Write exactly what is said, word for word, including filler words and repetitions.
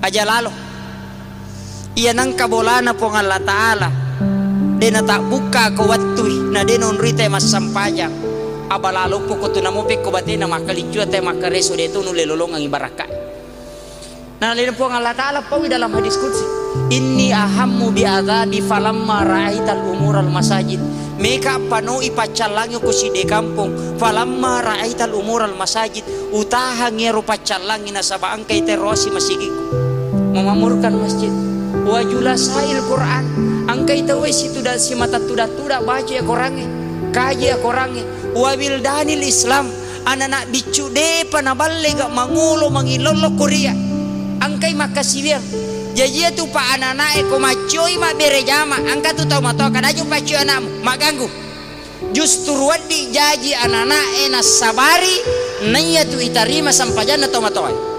Aja lalo. Iya nengka bolana Puang Allah Ta'ala, de' natabbukkako wattui, na de' naonroi tau massampajang. Aba lalo poko tu namo pekko batena makkalicua tau makkareso, de' tu nulle lolongengngi barakka. Nalena Puang Allah Ta'ala paui dalam hadis qudsi, "Inni ahammu bi adzabi falamma ra'aital umural masajid." Meka panoi paccallangi ko sidde kampong, "Falamma ra'aital umural masajid." Utahang iyaro paccallangi nasaba engkai terosi masigikku. Memakmurkan masjid. Wa julasail Quran. Engkai tauwe situda-, simata tuda-tuda baca Al-Qurangnge. Kaji Al-Qurangnge. Wa wildanil Islam. Anana biccu depa naballe ga mangolo mangillollo Korea. Engkai makkasiwiang. Jaji iyatu pa anana'e ko maccoi mabbere jama, engka tu tau matoa kadaju paccoi anakmu, magganggu. Justru wedding jaji anana'e nassabari, naiyatu itarima sampajanna tomatoae.